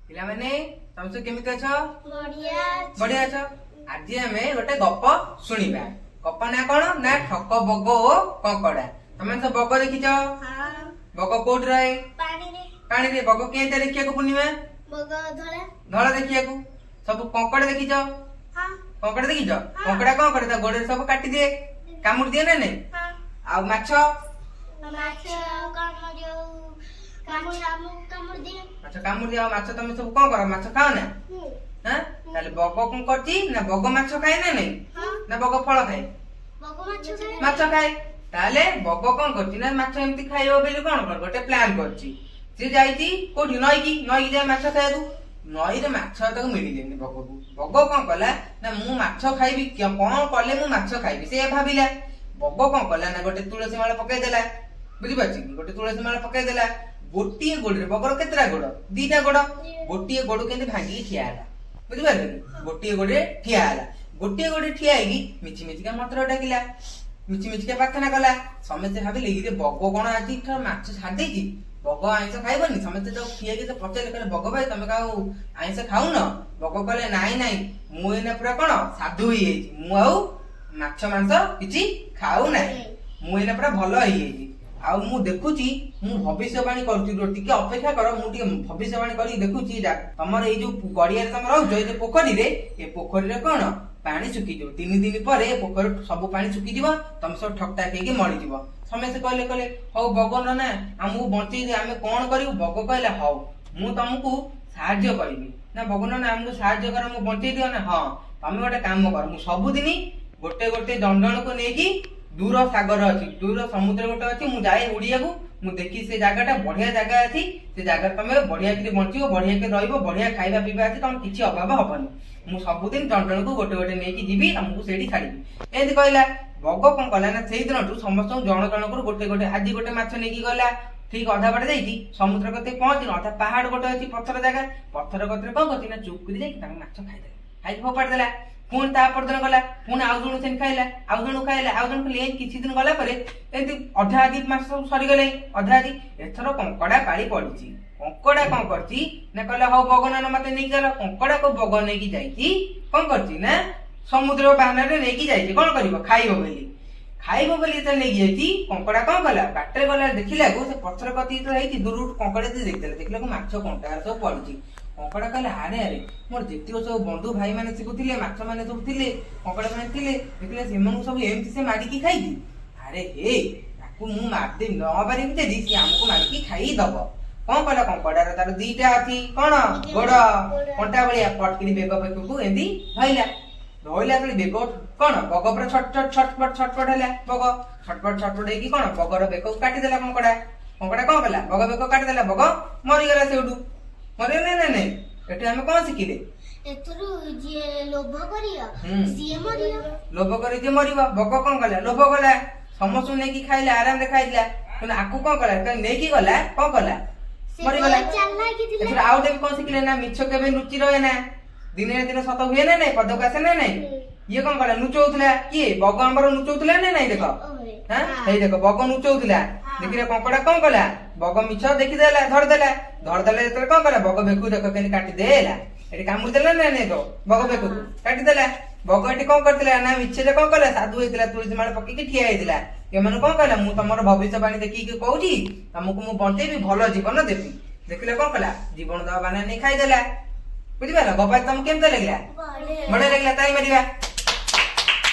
ପିଲାମାନେ, ତମେ ସବୁ କେମିତି ଅଛ? ବଢିଆ। ବଢିଆ ଅଛ? ଆଜି ଆମେ ଗୋଟେ ଗପ ଶୁଣିବା। ଗପ ନା କଣ ନା ଠକ ବଗ ଓ କଙ୍କଡା। ତମେ ସବୁ ବଗ ଦେଖିଛ? ହଁ। ବଗ କୋଉଠି ରହେ? ପାଣିରେ। ପାଣିରେ। ବଗ କେମିତି ଦେଖିବାକୁ, ପୂର୍ଣ୍ଣିମା? ବଗ ଧଳା। ଧଳା ଦେଖିବାକୁ। ସବୁ କଙ୍କଡା ଦେଖିଛ? ହଁ। କଙ୍କଡା ଦେଖିଛ? ହଁ। କଙ୍କଡା କଣ କରେ? ତା ଗୋଡରେ ସବୁ କାଟିଦିଏ, କାମୁଡି ଦିଏ ନା ନାଇଁ? ହଁ। ଆଉ ମାଛ? ମାଛ କଣ ଯୋଉ କାମୁଡି, ଆମକୁ କାମୁଡି ଦିଏ। ମାଛ କାମୁଡି ଦିଏ। ଆଉ ମାଛ ତମେ ସବୁ କଣ କର? ମାଛ ଖାଅ ନା? ହଁ। ତାହେଲେ ବଗ କଣ କରୁଛି ନା, ବଗ ମାଛ ଖାଏ ନା ନାଇଁ? ହଁ। ନା ବଗ ଫଳ ଖାଏ? ବଗ ମାଛ ଖାଏ। ମାଛ ଖାଏ। ତାହେଲେ ବଗ କଣ କରୁଛି ନା, ମାଛ ଏମିତି ଖାଇବ ବୋଲି କଣ କର ଗୋଟେ ପ୍ଲାନ କରିଛି। ସେ ଯାଇଛି କୋଉଠି? ନଈକି। ନଈକି ଯାଏ ମାଛ ଖାଇବାକୁ। ନଈରେ ମାଛ ତାକୁ ମିଳିଲେନି ବଗକୁ। ବଗ କଣ କଲା ନା, ମୁଁ ମାଛ ଖାଇବି, କଣ କଲେ ମୁଁ ମାଛ ଖାଇବି, ସେ ଭାବିଲା। ବଗ କଣ କଲା ନା, ଗୋଟେ ତୁଳସୀ ମାଳ ପକେଇଦେଲା। ବୁଝିପାରୁଛି କି? ଗୋଟେ ତୁଳସୀ ମାଳ ପକେଇଦେଲା। ଗୋଟିଏ ଗୋଡରେ, ବଗର କେତେଟା ଗୋଡ? ଦିଟା ଗୋଡ। ଗୋଟିଏ ଗୋଡ କେମିତି ଭାଙ୍ଗିକି ଠିଆ ହେଲା। ବୁଝିପାରିଲେ କି? ଗୋଟିଏ ଗୋଡରେ ଠିଆ ହେଲା। ଗୋଟିଏ ଗୋଡରେ ଠିଆ ହେଇକି ମିଛି ମିଛିକା ମନ୍ତ୍ର ଡାକିଲା, ମିଛି ମିଛିକା ପ୍ରାର୍ଥନା କଲା। ସମସ୍ତେ ଭାବିଲେ କି ବଗ କଣ ଆଜି ମାଛ ଛାଡି ଦେଇଛି, ବଗ ଆଇଁଷ ଖାଇବନି। ସମସ୍ତେ ତାକୁ ଠିଆ ହେଇକି ପଚାରିଲେ, କହିଲେ, ବଗ ଭାଇ, ତମେ କାଉ ଆଇଁଷ ଖାଉନ? ବଗ କହିଲେ, ନାଇଁ ନାଇଁ, ମୁଁ ଏଇନା ପୁରା କଣ ସାଧୁ ହେଇଯାଇଛି। ମୁଁ ଆଉ ମାଛ ମାଂସ କିଛି ଖାଉ ନାହିଁ। ମୁଁ ଏଇନା ପୁରା ଭଲ ହେଇଯାଇଛି। ଆଉ ମୁଁ ଦେଖୁଛି, ମୁଁ ଭବିଷ୍ୟବାଣୀ କରୁଛି, ରୁହ, ଟିକେ ଅପେକ୍ଷା କର, ମୁଁ ଟିକେ ଭବିଷ୍ୟବାଣୀ କରିକି ଦେଖୁଛି। ତମର ଏଇ ଯୋଉ ଗଡିଆରେ ତମେ ରହୁଛ, ଏଇ ଯୋଉ ପୋଖରୀରେ, ଏ ପୋଖରୀରେ କଣ ପାଣି ଶୁଖିଯିବ। 3 ଦିନ ପରେ ଏ ପୋଖରୀ ସବୁ ପାଣି ଶୁଖିଯିବ, ତମେ ସବୁ ଠକଠାକ ହେଇକି ମରିଯିବ। ସମସ୍ତେ କହିଲେ, ହଉ ବଗ ନନା, ଆମକୁ ବଞ୍ଚେଇ ଦିଅ, ଆମେ କଣ କରିବୁ? ବଗ କହିଲା, ହଉ, ମୁଁ ତମକୁ ସାହାଯ୍ୟ କରିବି। ନା ବଗ ନନା, ଆମକୁ ସାହାଯ୍ୟ କର, ଆମକୁ ବଞ୍ଚେଇ ଦିଅ। ନା ହଁ, ତମେ ଗୋଟେ କାମ କର, ମୁଁ ସବୁଦିନ ଗୋଟେ ଗୋଟେ ଜଣ ଜଣକୁ ନେଇକି ଦୂର ସାଗର ଅଛି, ଦୂର ସମୁଦ୍ର ଗୋଟେ ଅଛି, ମୁଁ ଯାଏ ଉଡିବାକୁ। ମୁଁ ଦେଖି ସେ ଜାଗାଟା ବଢିଆ ଜାଗା ଅଛି। ସେ ଜାଗାରେ ତମେ ବଢିଆ କରି ବଞ୍ଚିବ, ବଢିଆ କରି ରହିବ, ବଢିଆ ଖାଇବା ପିଇବା ଅଛି, ତମର କିଛି ଅଭାବ ହବନି। ମୁଁ ସବୁଦିନ ଜଣ ଜଣକୁ ଗୋଟେ ଗୋଟେ ନେଇକି ଯିବି, ତମକୁ ସେଇଠି ଛାଡିବି। ଏମିତି କହିଲା। ବଗ କଣ କଲା ନା, ସେଇ ଦିନଠୁ ସମସ୍ତଙ୍କୁ ଜଣ ଜଣକରୁ ଗୋଟେ ଗୋଟେ, ଆଜି ଗୋଟେ ମାଛ ନେଇକି ଗଲା। ଠିକ ଅଧା ବାଟ ଦେଇକି ସମୁଦ୍ର କତିରେ ପହଞ୍ଚିନ, ଅଧା ପାହାଡ ଗୋଟେ ଅଛି, ପଥର ଜାଗା, ପଥର କତିରେ କଣ କରୁଛି ନା, ଚୁପ୍ କରି ଯାଇକି ତାଙ୍କ ମାଛ ଖାଇଦେଲା, ଖାଇକି ଫୋପାଡ଼ି ଦେଲା। ପୁଣି ତା ପରଦିନ ଗଲା, ପୁଣି ଆଉ ଜଣକୁ ସେମିତି ଖାଇଲା, ଆଉ ଜଣକୁ ଖାଇଲା, ଆଉ ଜଣକୁ ଖାଇଲା। ଏମିତି କିଛି ଦିନ ଗଲା ପରେ ଏମିତି ଅଧା ଅଧି ମାସ ସବୁ ସରିଗଲାଣି, ଅଧା ଅଧି। ଏଥର କଙ୍କଡା ପାଳି ପଡିଛି। କଙ୍କଡା କଣ କରିଛି ନା, କହିଲା, ହଉ ବଗ ନନା, ମତେ ନେଇକି ଚାଲ। କଙ୍କଡାକୁ ବଗ ନେଇକି ଯାଇଛି। କଣ କରିଛି ନା, ସମୁଦ୍ର ବାହାନାରେ ନେଇକି ଯାଇଛି। କଣ କରିବ? ଖାଇବ ବୋଲି। ଖାଇବ ବୋଲି ଯେତେବେଳେ ନେଇକି ଯାଇଛି, କଙ୍କଡା କଣ କଲା? ବାଟରେ ଗଲା, ଦେଖିଲାକୁ ସେ ପଥର କତି ଯେତେବେଳେ ହେଇଛି, ଦୂରରୁ କଙ୍କଡା ଯେତେବେଳେ ଦେଖିଦେଲା, ଦେଖିଲାକୁ ମାଛ କଣ୍ଟା ସବୁ ପଡିଛି। କଙ୍କଡା କହିଲା, ଆରେ ଆରେ, ମୋର ଯେତିକ ସବୁ ବନ୍ଧୁ ଭାଇ ମାନେ ସବୁ ଥିଲେ, ମାଛ ମାନେ ସବୁ ଥିଲେ, କଙ୍କଡା ମାନେ ଥିଲେ, ଦେଖିଲେ ସେମାନଙ୍କୁ ସବୁ ଏମିତି ସେ ମାରିକି ଖାଇଛି। ଆରେ ହେ, ତାକୁ ମୁଁ ମାରିଦେବି, ନ ମାରିବି ଯଦି ସିଏ ଆମକୁ ମାରିକି ଖାଇଦବ। କଣ କଲା? କଙ୍କଡାର ତାର ଦିଟା ଅଛି କଣ? ଗୋଡ, କଣ୍ଟା ଭଳିଆ। ପଟକିରି ବେଗ ବେକକୁ ଏମିତି ଧଇଲା। ଧଇଲା ଯେତେବେଳେ ବେଗ କଣ, ବଗ ପୁରା ଛଟ ଛଟ ଛଟପଟ ଛଟପଟ ହେଲା। ବଗ ଛଟପଟ ଛଟପଟ ହେଇକି କଣ, ବଗର ବେକକୁ କାଟିଦେଲା କଙ୍କଡା। କଙ୍କଡା କଣ କଲା? ବଗ ବେକ କାଟିଦେଲା, ବଗ ମରିଗଲା। ସେଇଠୁ ମରିଗଲା ନା ନାଇଁ? ଏଠି ଆମେ କଣ ଶିଖିଲେ? ଏଥିରୁ ଯିଏ ଲୋଭ କରିବ ସିଏ ମରିବ। ଲୋଭ କରି ଯିଏ ମରିବ। ବଗ କଣ କଲା? ଲୋଭ କଲା, ସମସ୍ତଙ୍କୁ ନେଇକି ଖାଇଲା, ଆରାମରେ ଖାଇଲା। କିନ୍ତୁ ଆକୁ କଣ କଲା? ଯେତେବେଳେ ନେଇକି ଗଲା, କଣ କଲା? ସେ ମରିଗଲା। ବହୁତ ଚାଲାକି ଥିଲା। ଏଥିରୁ ଆଉ ଗୋଟେ ବି କଣ ଶିଖିଲେ ନା, ମିଛ କେବେ ଲୁଚି ରହେ ନା, ଦିନେ ନା ଦିନେ ସତ ହୁଏ ନା ନାଇଁ? ପଦକୁ ଆସେ ନା ନାଇଁ? ଇଏ କଣ କଲା? ନୁଚଉଥିଲା। କିଏ? ବଗ ଆମର ନୁଚଉଥିଲା ନା ନାଇଁ? ଦେଖ। ହଁ, ହେଇ ଦେଖ, ବଗ ନୁଚଉଥିଲା। ଦେଖିଲେ, କଙ୍କଡା କଣ କଲା? ବଗ ମିଛ ଦେଖିଦେଲା, ଧରିଦେଲା। ଧରିଦେଲା ଯେତେବେଳେ କଣ କଲା? ବଗ ବେକୁ ଦେଖ କେମିତି କାଟିଦେଲା। ଏଠି କାମୁଡି ଦେଲା ନା ନାଇଁ? ବଗ ବେକକୁ କାଟିଦେଲା। ବଗ ଏଠି କଣ କରିଥିଲା ନା, ମିଛରେ କଣ କଲା? ସାଧୁ ହେଇଥିଲା, ତୁଳସୀ ମାଳ ପକେଇକି ଠିଆ ହେଇଥିଲା। ଏମାନେ କଣ କହିଲା? ମୁଁ ତମର ଭବିଷ୍ୟବାଣୀ ଦେଖିକି କହୁଛି, ତମକୁ ମୁଁ ବଞ୍ଚେଇବି, ଭଲ ଜୀବନ ଦେବି। ଦେଖିଲେ କଣ କଲା? ଜୀବନ ଦବା ବାନା ନେଇ ଖାଇଦେଲା। ବୁଝିପାରିଲ? ଗପ ତମକୁ କେମିତି ଲାଗିଲା? ବଢିଆ ଲାଗିଲା। ତାଳି ମାରିବା।